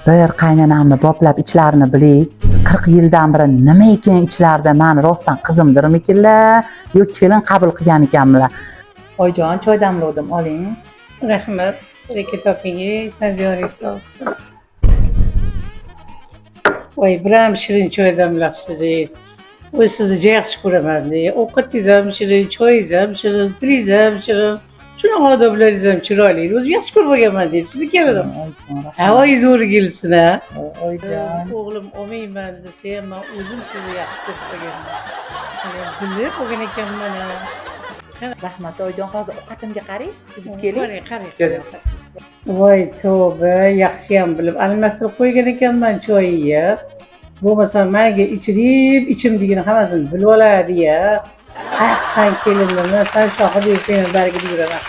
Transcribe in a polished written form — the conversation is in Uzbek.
Bir qaynanamni boplab ichlarini bilay. 40 yildan beri nima ekan ichlarida, mani rostdan qizimdirmikinlar yo kelin qabul qilgan ekanmilar. Oyijon, choy damlovdim, oling. Rahmat. Baraka toping, tan joningiz sog' bo'lsin. Voy, biram shirin choy damlabsiz. Voy, sizni juda yaxshi ko'raman. Ovqatingiz ham shirin, choyingiz ham shirin, tilingiz ham shirin. Shunaqa odoblaringiz ham chiroyli. O'zim yaxshi ko'rib qolganman deydi. Sizni kelinim. Oyijon, rahmat. Havoyingiz zo'r kelsin, ha. Oyijon. O'g'lim olmayman desa ham, man o'zim sizni yaxshi ko'rib qolganman. Bilib qolgan ekanman, ha. Rahmat, oyijon. Hozir ovqatimga qarang, suzib keling. Qarang, qarang. Voy tavba, yaxshiyam bilib almashtirib qo'ygan ekanman choyni. Bo'lmasa manga ichirib, ichimligini hammasini bilib oladi ya. Ah, san kelinimmi, san shohid, seni bargida yuraman.